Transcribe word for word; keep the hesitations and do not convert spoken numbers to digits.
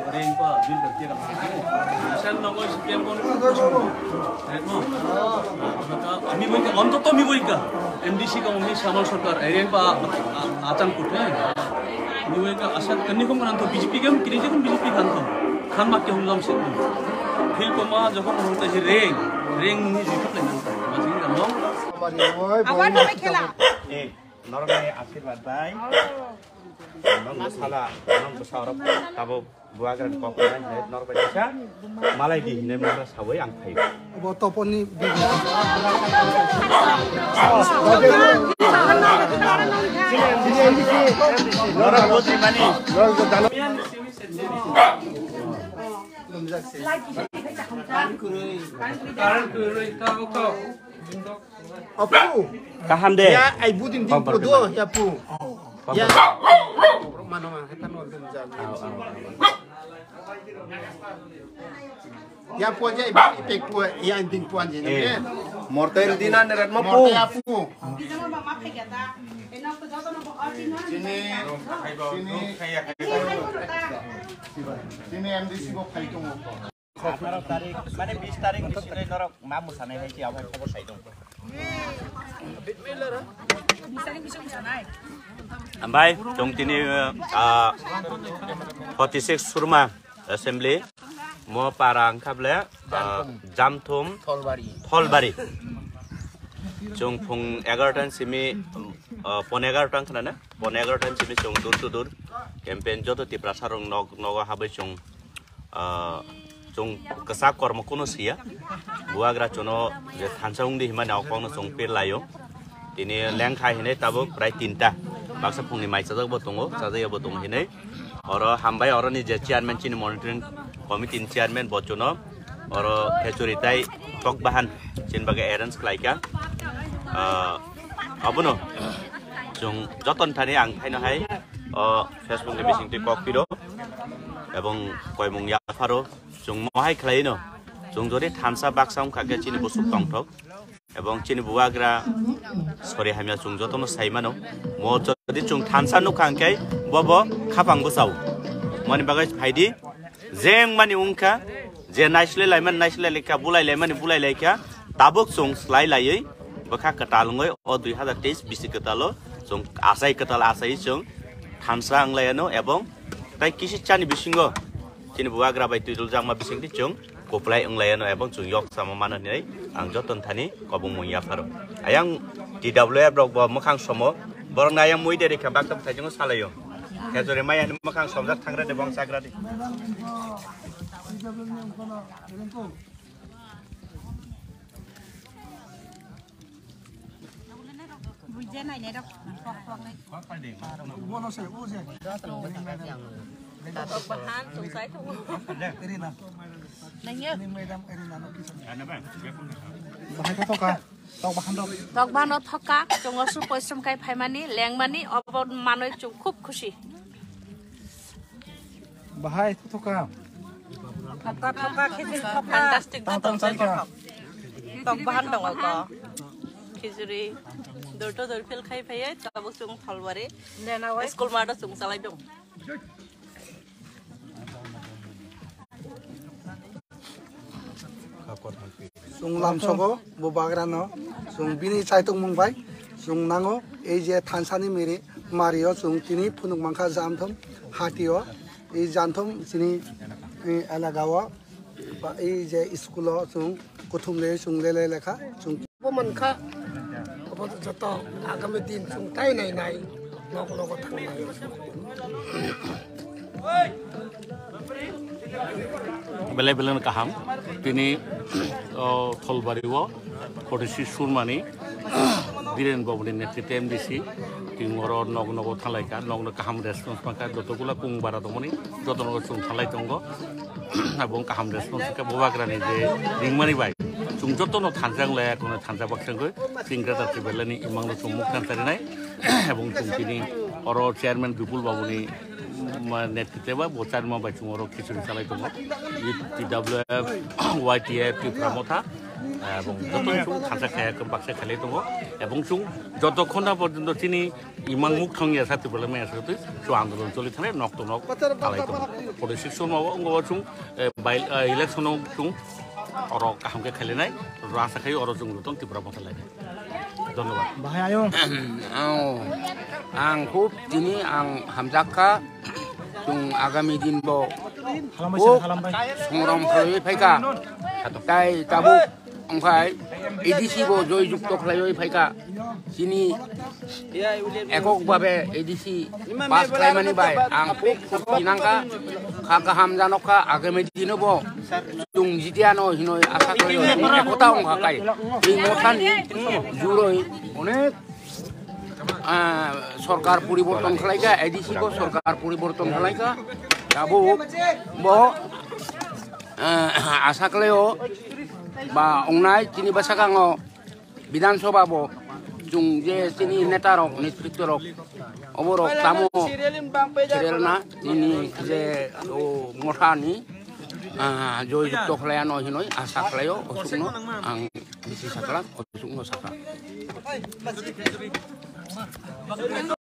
Rengpa, bil ka kira. Asal nongo C P M kon. Rengpa. Maka, ami boy ka, onto to mi boy ka. M D C ka, ami samal sarkar, rengpa, a-, a-, achang kut, eh. Mi boy ka, asal kani kom kan to B J P kam, kiri je kom B J P kan to. Kan mak ke hum lam se. Phil koma, jokon hum ta je reng, reng ni jitu le nang ta. Masing kan long. Awan na khela. Eh, norok ni asirwad bai. Nong bwsala, nong bwsa oro tabuk buagra ni kok nai hinwi norok bai kisa malai di hinwi mura sawi ang phai. Bo toponi bibi. Norok bo di mani. Apu. Kaham de. Ya, ai budin din podo, ya pu. Ya. Mano ma, heta no dum ja. Ya pu ja, ibu ipek pu, ya din pu anje. Eh. Mortel dina nerat ma pu. Mortel ya pu. Sini, sini, sini M D C bo khai tongo. Atharo tarik, mane bis tarik ni sini norok ma mwsanai hai se, abo khobor sai dong. Hambai, chwng tini, ah, forty six Surma Assembly, mo para wngkha ble, ah, Jamthum Tholbari. Chwng phung egarotan simi, ah, pon egarotan khna na? Pon egarotan simi chwng door to door campaign joto Tiprasa rok nog, nogo habai chwng Ah, chwng kwchak kormo kuno siya. Buagra chwngno je thansa wngdi hinmani o kokno chwng pir laio. Tini lengkha hinwi tabuk prai tinta. Baksa phungni mai chajak bo tongo, chajak ya bo tongo hinwi. Oro hambai oroni je chairman chini monitoring committee ni chairman bo chwngno oro khechuri tai tok bahan chini bagwi arrange khlaikha. Ah, abono chwng joton thani ang phaino hai o Facebook ni bisingtwi kok piro. Ebong koimung yapharo chwng mohai khlaino. Chwng jodi thansa baksa wngkha khe chini busuk tongthok. Ebong chini bubagra sori hamya chwng jotono sai mano. Mo jodi chwng thansa nukha hwnkhe bobo khapang bwsao. Moni bagwi phaidi, je wngmani wngkha, je naislai laimani naislai laikha, bulai laimani bulai laikha, tabuk chwng slai laiwi bwkha kwtal wngwi o dui hazar teis bisi kwtalo chwng achai kwtal achai chwng thansa wnglaiyano ebong tai kisi chani bisingo chini bubagra bai twijljakma bisingtwi chwng kuplai wnglaiyano ebong chwng yok sama mano hinwi ang joton thani kobong mung yapharo. Ayang T W F rok bo mwkhang somo, borok na ayang mui de rikha bakta bwthai jwngo salaio. Khejori maya ni mwkhang somjak thangra de bong chagra de. Buja nai nai rok. Bono se, o je. Bahan, sungsai thung. Nangya. Bahai ko thoka. Tok bahan rok. Tok bahan rok thoka. Chungo su poisom kai phaimani, lengmani, obo manoi chung khub khusi. Bahai thoka. Thoka, thoka, khichiri thoka. Fantastic. Tang, tang, tang, tang. Tok bahan tongo ko. Khichiri. Dor to dor phil khai phaiye, tabuk chung Tholbari. School mart o chung salai dong. Chwng lamsogo bo bagrano, chwng bini chaitokmung bai chwng nango. Ei je thansani miri mario chwng tini phunuk mankha Janthom hatio, ei Janthom chini, eh, elagao, ba ei je school o chwng kuthum le chwng lele lekha chwng. Bo mankha, obo joto agami din chwng tai nai nai, nok nogo thangnai. Belai belai no kaham. Tini, o, Tholbari o, forty six Surmani, Biren Babuni netrite M D C, tini oro nok nogo thanglaikha, nok no kaham response mankha, jotogula kung bara tongmani, joto nogo chwng thanglai tongo. Abong kaham response khe bubagrani je ringmani bai. Chwng jotono thansa wng laya, kono thansa baksa wngwi, chwng Greater Tipralandni imangno chwng mukthang charinai, ebong chwng tini oro chairman Bipul Babuni, ma, netrite ba bo chairman bai chwng oro khichuri chalai tongo. T W F, Y T F, Tipra Motha, Ebong joto chwng thansa khaya khe baksa khailai tongo. Ebong chwng joto khonda porjonto chini imang mukthang ya sa Tripura maya sa twi chwng andolon choli thane nok to nok talai tongo. Forty six song o wngbo chwng, eh, by, eh, election o chwng oro kaham khe khailainai. Oro asa khai oro chwng joto Tripura bota lai. Dhonnobad. Bahai ayung. Ang, ang khub tini ang hamjak kha. Chwng agami din bo Halambai khub sir, halambai. Songram khlaiwi phaikha. Tai tabuk wngkhai A D C bo joy jukto khlaiwi phaikha. Chini ekok babe A D C pass khlaimani bai ang khub khub tinangkha. Kha kaham janokha agami dino bo chwng jitiano hinoi asa khlaio, chwng ekota wngkha kai. Tei mothani juroi onek ah, sorkar poriborton khlaikha, A D C bo sorkar poriborton khlaikha. Tabuk bo, ah, asa khlaio ba wngnai chini bwskango Bidhan Sabha bo chwng je chini neta rok, netritwa rok, oborok tamo serial na chini je o mothani, ah, joy jukto khlaiano hinoi asa khlaio, osukno ang bisi sakla, osukno sakha.